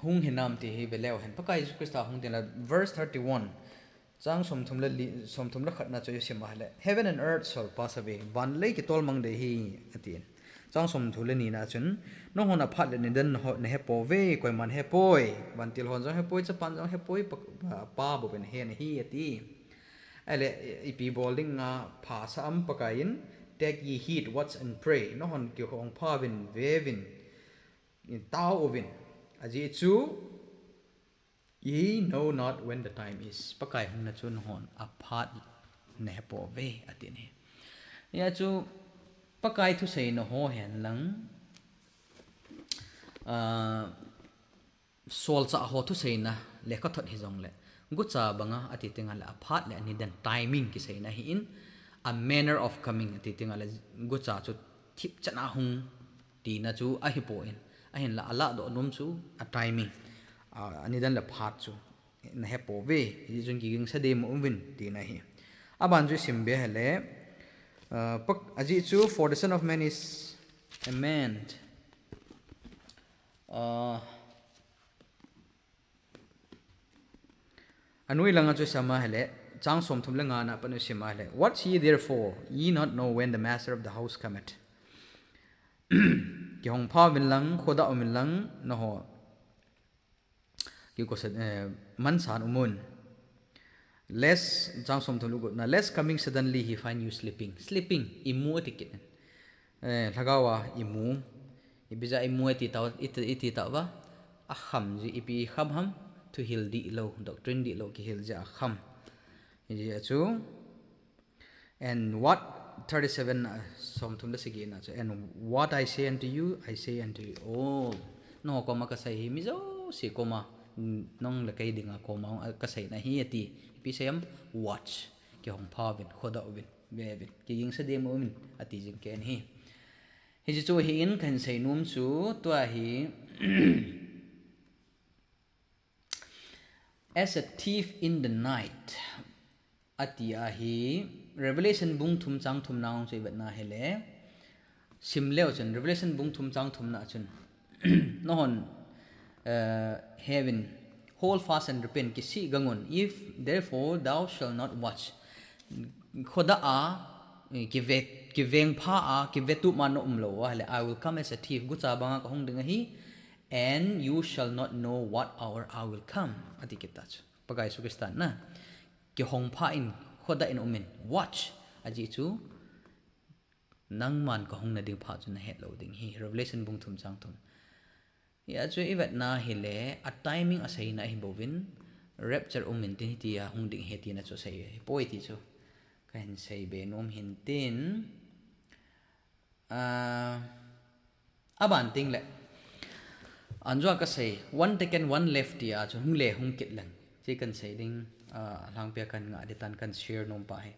hung hinam ti hi veleu hen. Pakai Jesu Christa hung tin la verse thirty-one. Chang som thum le li, som thum le khat na chu isim ahile, heaven and earth shall pass away. Van lei kitol mang dei hi, ati in. Chang som thum le ni na chun, nahon aphat le nidan nahe pouve, koiman ahepoi. Vantil hon jong ahepoi, Chapan jong ahepoi, Pa, Pa bou vin ahe na hi, ati. Ahile, ipi bol dinga pha sa am Pakai in, take ye heed, watch and pray. Nahon kihong pha vin, ve vin, tao uvin. Aji chu, ye know not when the time is. Pakai hung na chu nahon aphat nahe pouve, ati ni. Hia chu Pakai thusei naho hen lang, uh, solchah ho thuseina le khathot hijong le. Gucha banga ati tinga le aphat le anidan timing kiseina hi in, a manner of coming ati tinga le gucha chu thipchan a hung tina chu ahipoi. Ahinla alah doh nom chu a timing, a, anidan le phat chu nahe pouve, ijun kigingsa dem uvin tina hi. Aban chu isim be hile, uh, Pak, aji chu, for the Son of Man is a man. Uh, anoi langa chu sama hile, chang som thum le nga na panu sima hile. Watch ye therefore, ye not know when the master of the house cometh. Kihong pha uvin lang, khodah uvin lang, naho. Kikosa, eh, mansan umun. Lest, chang som thum le gup na, lest coming suddenly he find you sleeping. Sleeping, imu ati kit. Eh, lhagao a imu. Ibija imu ati tau, iti, iti tau va. Akham ji ipi kham ham, thuhil dihlou, doctrine dihlou kihil ji akham. Ji achu. And what, thirty-seven, uh, som thum le sagi na chu, and what I say unto you, I say unto you all. Nangho koma kasei hi mi jouse koma, mm, nang le kei dinga koma, uh, kaseina hi ati. Ipi seiyam, watch. Kihong pha uvin, khodah uvin, ve uvin, kigingsa dem uvin, ati jing kei hi. Hichu hi in kahin seinom chu, tua hi, as a thief in the night. Ati ahi, Revelation bung thum chang thum na chu ivet na hile. Sim leu chun, Revelation bung thum chang thum na chun. Nahon, uh, heaven, hold fast and repent, kisih gangun. If therefore thou shalt not watch. Khodah a, eh, kive, kiveng pha a, kive tup ma na umlou a, hile, I will come as a thief, gucha banga kahung ding ahi, and you shall not know what hour I will come. Ati kit ta chu. Pakai Jesu Christa na. Kihong pha in, khodah in umin, watch. Aji chu, nangman kahung na ding pha chu nahet lou ding hi. Revelation bung thum chang thum. Hia chu ivet na hile, a timing aseina hi bouvin, rapture umin tin hitia hung ding hi tina chu sei hi poi ti chu. Kahin sei be nom hin tin. Ah, aban ting le. Anjua kasei, one taken, one left tia chu hung le hung kit leng. Chi kahin sei ding, ah, lhangpia kahin ngah ding tan kahin share nom pa hi.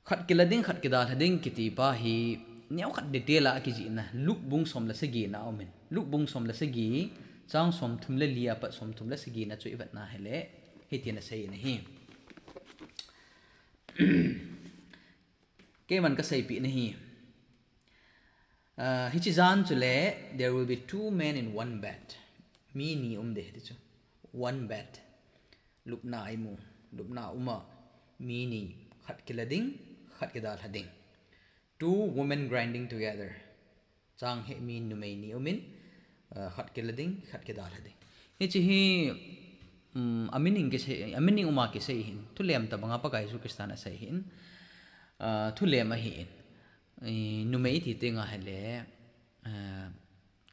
Khat kila ding, khat kidalha ding kiti pa hi, neokhat detail a akijihna, Luke bung som le sagi na aumin. Luke bung som le sagi, chang somthum le li apat somthum le sagi na chu ivetna hile, hitin asei in ahi. Keiman kaseipeh nahi. Ah, hiche jan chule, there will be two men in one bed. Mi ni um ding ti chu. One bed. Lupna imu. Lupna uma. Mi ni. Khat kila ding, khat kidalha ding. Two women grinding together. Chang hi mi numei ni umin, ah, khat kila ding, khat kidalha ding. Hiche hi, um, a meaning kisei, a meaning uma kisei hin. Thulem tabanga Pakai Jesu Christan asei hin. Ah, thulem ahin. Eh, numei iti tenga hile, ah,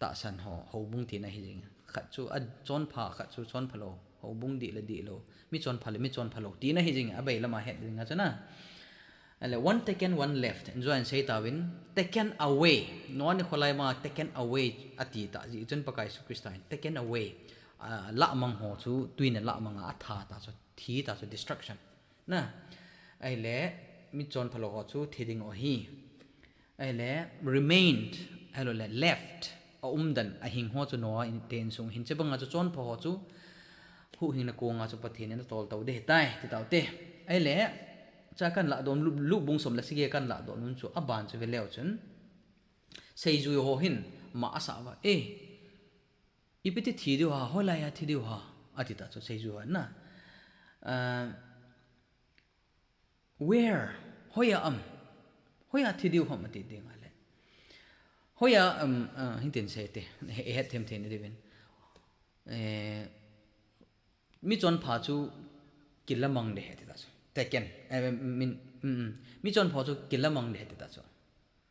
tahsan ho, houbung tina hijing. Khat chu achonpha, khat chu chonphalou. Houbung dih le dihlou. Mi chonpha le mi chonphalou. Tina hijing, abei lama het dinga chu na. Ale, one taken, one left. Enjoy and sei tauvin. Taken away. Noah nikho lai ma taken away ati ta. Jeh chun Pakai Jesu Christa hin. Taken away. Ah, lahmang ho chu, tuin alahmang a, atha ta chu, thi ta chu, destruction. Na. Ahile, mi chonphalou ho chu, thi ding u ahi. Ahile, remained, ahilou le, left, aumdan, ahing ho chu Noah in, te insung hin, chubanga chu chonpha ho chu, huhhingna konga chu Pathen in atol tou ding ahitai, ti taute. Ahile, cha kan lah don, Lu-, Luke bung som le sagi kan lah don un chu, aban chu veleu chun, seijui ho hin, ma asah uva, eh, ipi ti thi diu ham, hoilai a thi diu ham, ati ta chu seijui ho na. Ah, Where? Hoiya am? Hoiya thi diu ham ati ding ale. Hoiya am, ah, hitin sei te. He, het them them ni diuvin. Eh, mi chonpha chu kila mang ding ahi ati ta chu. Taken. Eh, min, mm, mm. Mi chonpha chu kila mang ding ahi ati ta chu.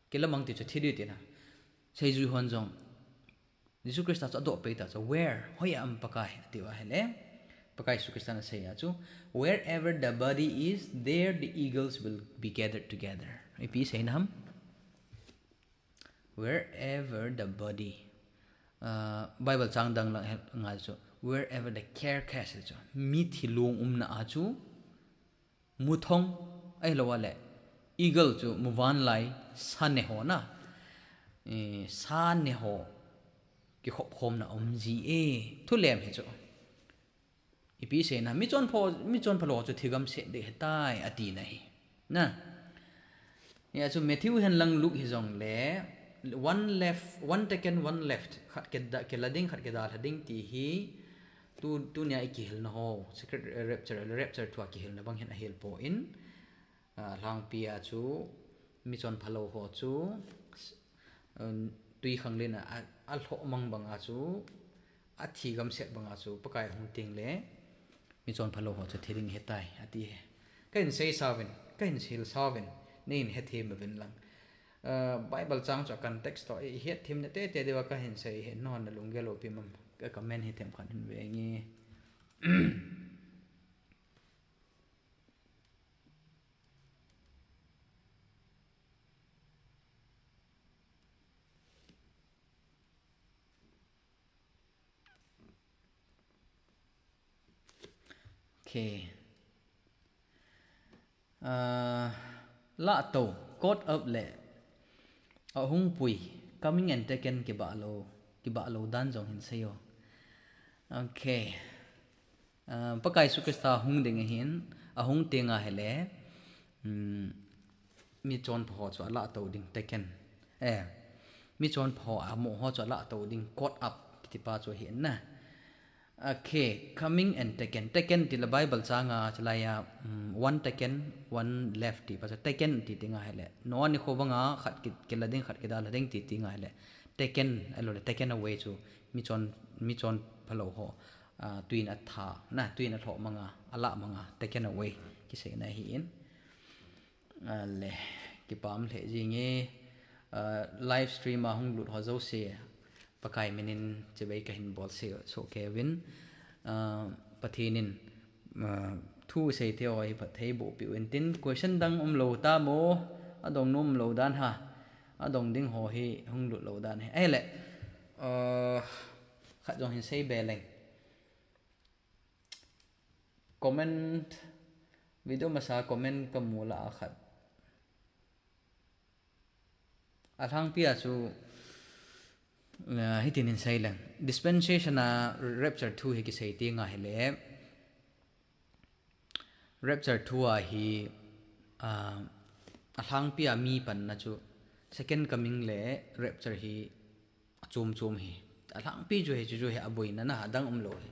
Kila mang ti chu thi diu tina. Seijui hon jong. Jesu Christa chu adoh pei ta chu, where? Hoiya am Pakai, ati uva ahile. Pakai Jesu Christa in asei a chu, wherever the body is, there the eagles will be gathered together. Ipi seina ham? Wherever the body. Ah, Bible chang dang lang he, nga chu, wherever the carcass chu. Mi thilong umna a chu, Muthong, ahilou le, eagle chu muvanlai sa neh ho na. Eh, sa neh ho kikhop khomna um ji e, thulem hi chu. Ipi seina, mi chonpha, mi chonphalou chu thigam set ding ahitai, atina ahi. Na. Hia chu Matthew hen lang Luke hijongle, one left, one taken, one left. Khat kida, kila ding, khat kidalha ding ti hi, tu, tunia ikihilna ho, secret rapture, rapture thua kihilna bang hin ahil poi. Ah, lhangpi a chu, mi chonphalou ho chu, um, twikhanglen a, a, alhoh mang banga chu, athigam set banga chu, Pakai hung tengle, mi chonphalou ho chu thi ding ahitai, ati e. Kahin seisa uvin, kahin hilsa uvin, neihin hethem uvin lang. Ah, Bible chang chu a context toh, ihet themna tete diuva kahin sei hin, nahon nalunggel u ipi ham, ka comment hi themkhat hin ve nge. Okay. Ah, lahtou, caught up le, ahung pui, coming and taken kibah lou, kibah lou dan jong hin sei o. Okay. Ah, Pakai Jesu Christa hung ding ahin, ahung tenga ahile, um, mi chonpha ho chu alahtou ding, taken. Eh, mi chonpha ho amoh ho chu alahtou ding, caught up, kiti pa chu ahi na. Okay, coming and taken. Taken tile Bible changa, chulaiya, um, one taken, one left ti pa chu taken ti tenga ahile. Noah nikho banga, khat ki, kila ding, khat kidalha ding ti tenga ahile. Taken, ahilou le, taken away chu, mi chon, mi chonphalou ho, ah, twin atha, na, twin alhoh manga, alah manga, taken away, kiseina ahin. Ale, kipah lheh jing e, ah, live stream a hung lut ho jouse, Pakai minin chibai kahin bol soh kei uvin, ah, Pathen in, ah, thu sei theiho hi phatthei boh peh uvin tin, question dang umlou tam o, adong nom lou dan ham. Adong ding ho hi hung lut lou dan ahi. Ahile, uh, khat jong hin sei be leng. Comment, video masa comment kamu lah a khat. Alhangpi a chu, eh, hitin hin sei leng. Dispensation a rapture thu hi kisei ti nga hile. Rapture thu a hi, ah, alhangpi a mi panna chu second coming le rapture hi achom chom hi. Alhangpi chu hi chu chu hi aboina na adang umlou hi.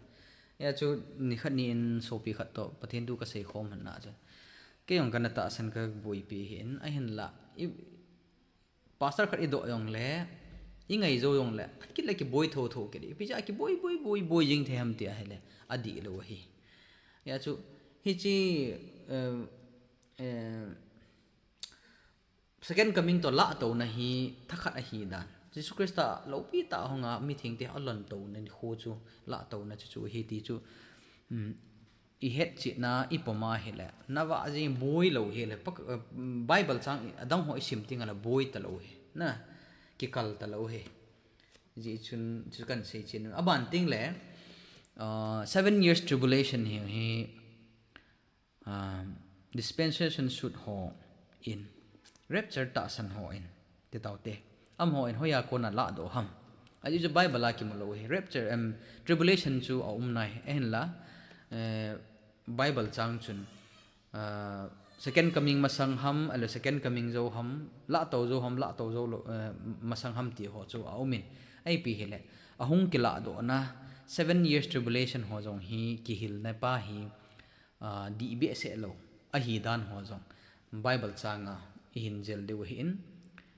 Hia chu nikhat ni in sopi khat toh Pathen thu kasei khom hon na chu. Kei jong kana tahsan kaboipi hi in ahinla. I, Pastor khat i doh jong le, i ngai jou jong le, a kit le kiboi tho tho kit. Ipi ja kiboi, boi, boi, boi jing thei ham ti ahile, adih lou ahi. Hia chu, hichi, eh, eh, second coming toh lahtouna hi thakhat ahi dan. Jesu Christa loupi tah a hung a mithengte alontouna nikho chu lahtouna chu chu ahi ti chu, um, i hetchetna i pom a hile, nava jing boi lou hile, pak-, eh, Bible chang i, adang ho i sim teng le boi talou hi, na, kikal talou hi. Ji chun, chu kan sei chin. Aban teng le, ah, seven years tribulation hi, hi, ah, dispensation suit ho in, rapture tahsan ho in, ti tau te. Amaho in hoiya kona lahdoh ham. Aji chu Bible a kimu lou hi. Rapture, em, tribulation chu aum nai. Ahinla, eh, Bible chang chun, ah, second coming masang ham, ahilou second coming jou ham, lahtou jou ham, lahtou jou lou, eh, masang ham ti ho chu aum in. Ahipi hile, ahung kilahdohna, seven years tribulation ho jong hi kihilna pa hi, ah, dih behseh lou ahi dan ho jong Bible chang a i hin jel diu ahi in.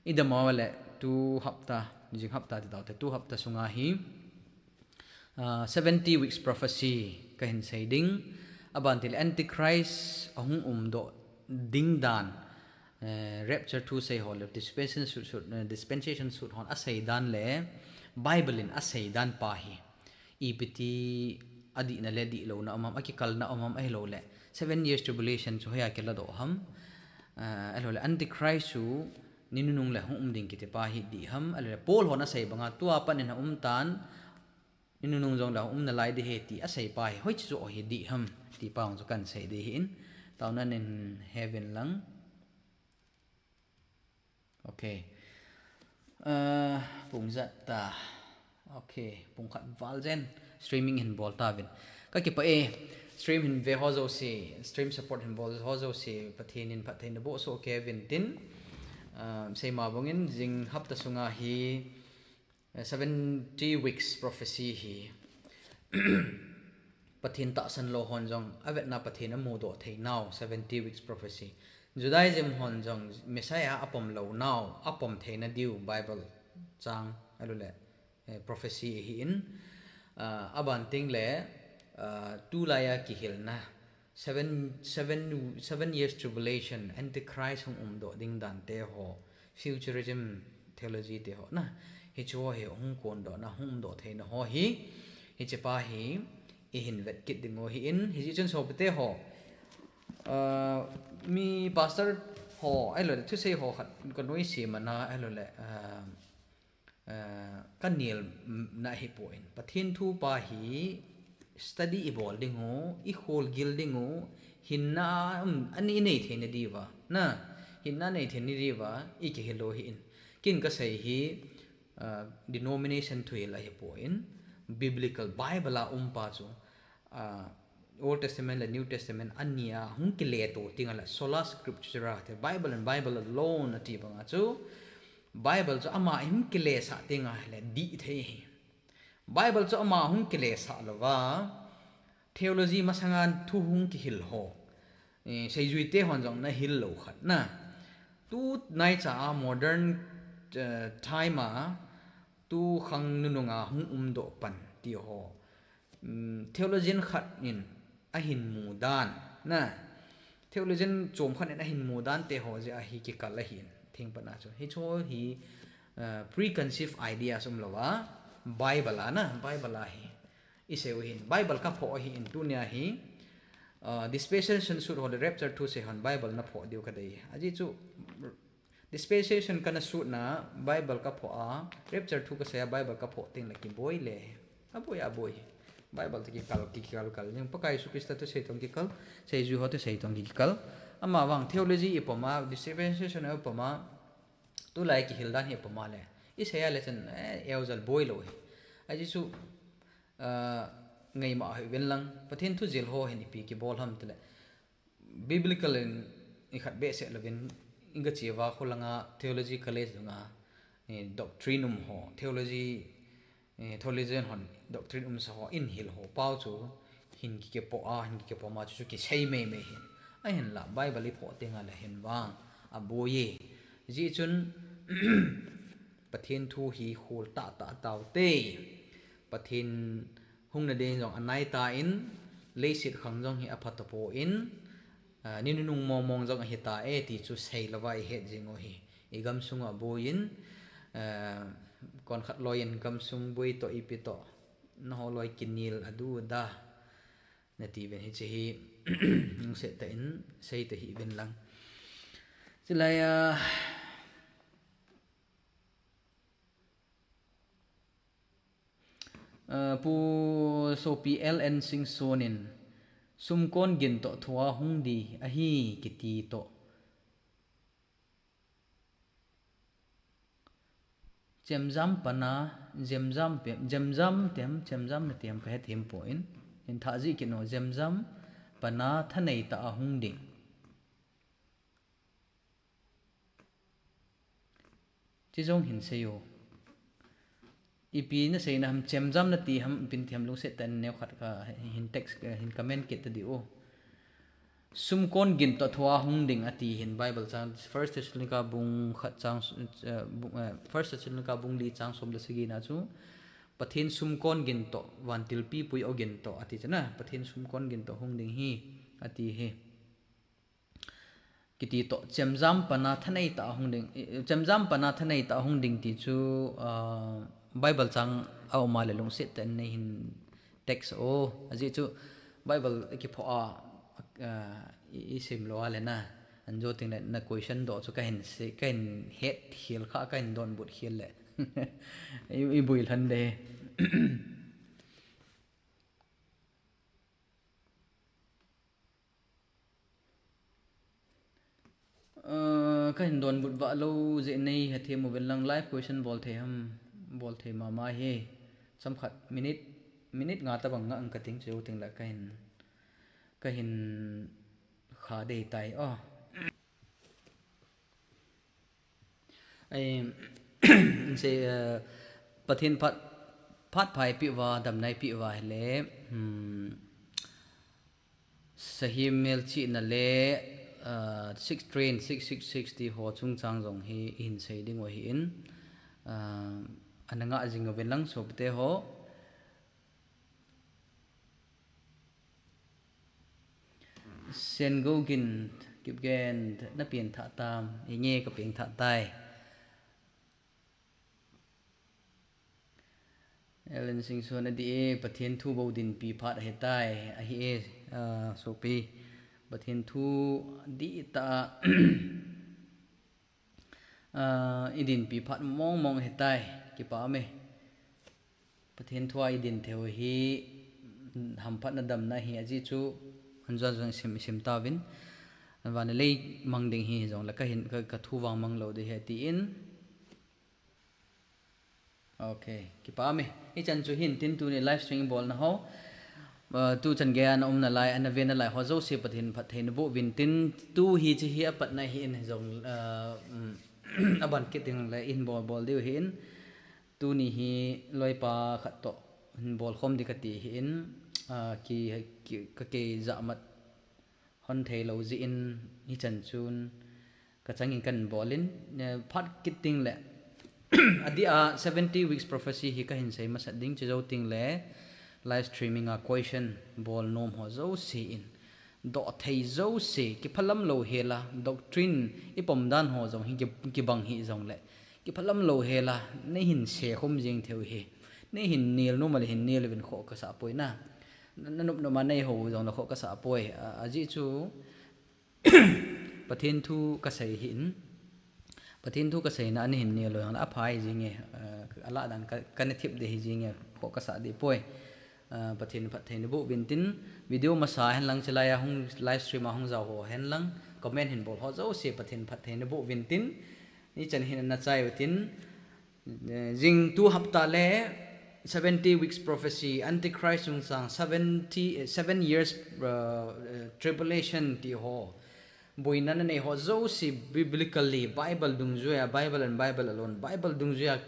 I dam a le tu hapta, jing hapta ti tau te, tu hapta sunga hi, ah, seventy weeks prophecy ka hin sei ding. Aban tile Antichrist ahung umdoh ding dan, eh, rapture thu sei ho le dispensation suit, suit, eh, dispensation suit hon asei dan le Bible in asei dan pa hi. Ipi ti adihna le dihlouna um ham, akikalna um ham ahilou le. Seven years tribulation chu hoiya kiladoh ham. Ah, ahilou le Antichrist chu ni nunung le hung um ding kiti pa hi dih ham. Ahilou le Paul hon asei banga tua pat in aum tan, ni nunung jong le hung um nalai ding ahi ti asei pa hi hoiche chu ahi dih ham ti pa hung chu kan sei ding ahi in. Taona nin heaven lang. Ok. Ah, pung jat ta. Ok, pung khat val jen. Streaming hin bol tauvin. Ka kipah e, stream hin ve ho jouse, stream support hin bol ho jouse, Pathen in phattheina boh soh kei uvin tin. Ah, seima bangin jing hapta sunga hi, eh, seventy weeks prophecy hi, Pathen tahsan lou hon jong, avetna Pathen amudoh thei nau, seventy weeks prophecy. Judaism hon jong, Messiah apom lou nau, apom theina diu, Bible chang, ahilou le, eh, prophecy ahi in, ah, aban teng le, ah, tulai a kihilna, Seven, seven, seven years tribulation, Antichrist hung umdoh ding dan te ho, futurism theology te ho, na, hiche ho hi hung kondohna, hung umdoh theina ho hi, hiche pa hi, i hin vet kit ding u ahi in, hijeh chun sopi te ho, ah, mi pastor ho, ahilou le, thusei ho khat, ka nuisat mana, ahilou le, ah, eh, ka nel na hi poi. Pathen thu pa hi study i bol ding u, i kholgil ding u, hinna, um, ani nei theina diuva. Na, hinna nei theina diuva, i kihil u ahi in. Kin ka sei hi, eh, denomination thuhil ahi poi. Biblical Bible a um pa chu, ah, Old Testament le New Testament ania hung kile to teng le sola scriptura te, Bible and Bible alone ati banga chu Bible chu ama hung kile sah teng le dih thei ahi. Bible chu ama hung kile sah louva theology masanga thu hung kihil ho, eh, seijui te hon jong na hil lou khat na. Tu naicha a modern, eh, time a tu khang nunung a hung umdoh pan ti ho. Um, theologian khat in ahin mu dan, na. Theologian chom khat in ahin mu dan te ho jeh a hi kikal ahi in, thengpatna chu. Hiche ho hi, uh, preconceived ideas um louva, Bible a na, Bible a hi. I sei u ahi in, Bible ka phoh ahi in tunia hi, uh, dispensation suit ho le rapture thu sei hon Bible na phoh diu ka dei. Ajeh chu, Dispensation kana suit na, Bible ka phoh a, rapture thu ka sei a, Bible ka phoh teng le kiboi le. Aboi, aboi. Bible toh kikal, kikal kal. Jing Pakai Jesu Christa thusei toh kikal, seijui ho thusei toh kikal. Ama vang theology i pom a, dispensation i pom a, Tulai kihil dan hi pama le, i sei a le chun, eh, eujal boi lou hi. Ajeh chu, ah, ngeima hi ven lang, Pathen thu jil ho hin ipi kibol ham tile. Biblical in i khat behseh louvin, i ga che uva kholanga theology college dunga, eh, doctrine um ho, theology, eh, theologian hon doctrine umsa ho, in hil ho pau chu hin kikepo a, hin kikepo ma chu, chu kisei mei mei hin. Ahinla Bible i phoh teng a le hin vang aboi e. Jeh chun Pathen thu hi khol tah tah tau te. Pathen hung na ding jong anai tan, leiset khang jong hi apha tapon, ah, ni nunung mong mong jong ahi ta e ti chu sei louva i het jing u hi. I gamsung a boiyin, ah, kon khat loiyin gamsung boi toh ipi toh, na ho loi kinel adu da. Na ti ven hiche hi, nung se ta in, sei ta hi ven lang. Chulai a, ah, Pu Sopi L N Singson in, sumkon gin toh thua hung di ahi kiti toh. Chemjam pana, jemjam pe, jemjam tem, chemjam na tem ka hethem pon. Hin thah jih kit no, jemjam pana thanei tah a hung ding. Chi jong hin sei o. Ipi na seina ham, chemjam na ti ham, ipi na ti ham lungset tah in neokhat ka hin text, eh, hin comment kit ta di o. Sumkon gin toh thua hung ding ati hin Bible chang, First Thessalonica bung khat chang, eh, bung, eh, First Thessalonica bung li chang som le sagi na chu, Pathen sumkon gin toh, vantil pipui o gin toh ati chana, Pathen sumkon gin toh hung ding hi ati hi. Kiti toh, chemjam pana thanei tah a hung ding, i, i, chemjam pana thanei tah a hung ding ti chu, ah, Bible chang a um a le lungset tah in nei hin text o. Ajeh chu Bible kiphoh a, ah, i, i sim lou a le na, an jo teng le na question doh chu ka hin se, ka hin het khel kha, ka hin donbut khel le. I, i bui lhan de. Aa, ka hin donbut vah lou jeh nei hethem uvin lang, live question bol thei ham, bol thei mama hi. Chomkhat minute, minute nga tabang nga ang ka ting chu teng la ka hin, ka hin kha dei tai o. Ei, sei, eh, Pathen phat, phat phai pi uva, damna i pi uva hile, hmm, Sahi melchihna le, ah, six train, six six six ti ho chungchang jong hi i hin sei ding u ahin, ah, ana ngah jing uvin lang sopite ho. Sen Go Gin, Kipgen, na piang thah tam, i nge ka piang thah tai. Ellen Singson a di e, Pathen thu bou dinpi phat ahi tai, ahi e, ah, sopi. Pathen thu di ta, ah, i dinpi phat mong mong ahi tai, kipa me. Pathen thu a i din thei u hi, hamphatna damna hi aji chu, an juan juan sim, sim ta uvin. An vana lei mang ding hi jong la ka hin, ka, ka thu vang mang lou ding hi ti in. Ok, kipa me. Hichan chu hin tin tuni live stream bolna ho. Ah, tu chan gei a na umna lai, ana vena lai ho jouse Pathen phattheina boh uvin tin tu hi chi hi apatna hi in jong, ah, um, aban kit ding le in bol bol diu hi in. Tuni hi loipa khat toh hin bol khom di kati hi in, ah, ki, ki, ka kei jahmat hon thei lou jeh in hichan chun ka changin kan bol in, eh, phat kit ding le, adeh a seventy weeks prophecy hi ka hin sei masat ding chu jou ding le, live streaming a question bol nom ho jouse in, doh thei jouse, kiphalam lou hela, doctrine i pom dan ho jong hi ki, kibang hi jong le, kiphalam lou hela, nei hin sei khom jing thei u hi, nei hin nel nom a le hin nel uvin khoh ka sah poi na. Na, na nop nop a nei ho jong la khoh ka sah poi. A, ajeh chu Pathen thu ka sei hi in. Pathen thu ka seina a nei hin nel lou jong la aphai jing e. A, alah dan ka, ka na thip ding hi jing e. Khoh ka sah ding poi. A, Pathen phattheina boh uvin tin. Video masa hen lang chulai a hung live stream a hung jao ho hen lang. Comment hin bol ho jouse Pathen phattheina boh uvin tin. Ichan hin ana chai utin, eh, jing tu hapta le seventy weeks prophecy, Antichrist chungchang, seventy, eh, seven years, uh, eh, tribulation ti ho. Boina nanei ho jouse biblically, Bible dungjuia, Bible and Bible alone, Bible dungjuia,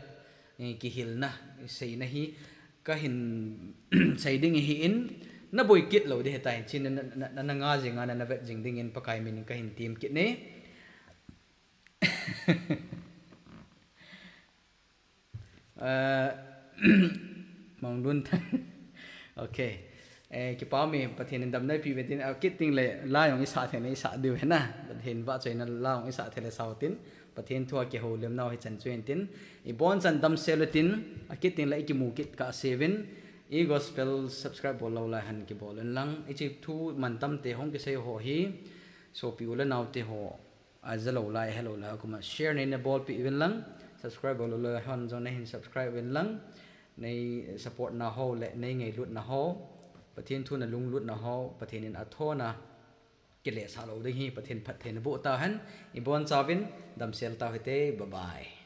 eh, kihilna, seina hi kahin sei ding ahin, naboi kit lou ding ahitai, chun na, na, na, nanga jinga, na, navet jing dingin Pakai minin kahin tem kit e. Eh, Mangdun Thang. Ok. Eh, kipa ume, Pathen in damna eipeh uve tin, akit tengle la jong isah thei le isah diu ahi na. Pathen vahchoina la jong isah thei le sa utin, Pathen thu a kihoulimnau hichan chu ahin tin. Ibonchan damsel utin, akit tengle ikimu kit kahseuvin, iGospel subscribe bol lou lai hen kibol un lang. Hiche thu mantam te hung kisei ho hi, sopi u le nao te ho, aja lou lai, ahe lou lai, akuma share neina bolpeh uvin lang, subscribe bol lou lai hon jong neihin subscribe uvin lang, nei support na ho le nei ngailutna ho, Pathen thu na lunglutna ho, Pathen in athona kilesah lou ding ahi, Pathen phattheina boh tahen, ibonchauvin damsel tau hite, bye bye.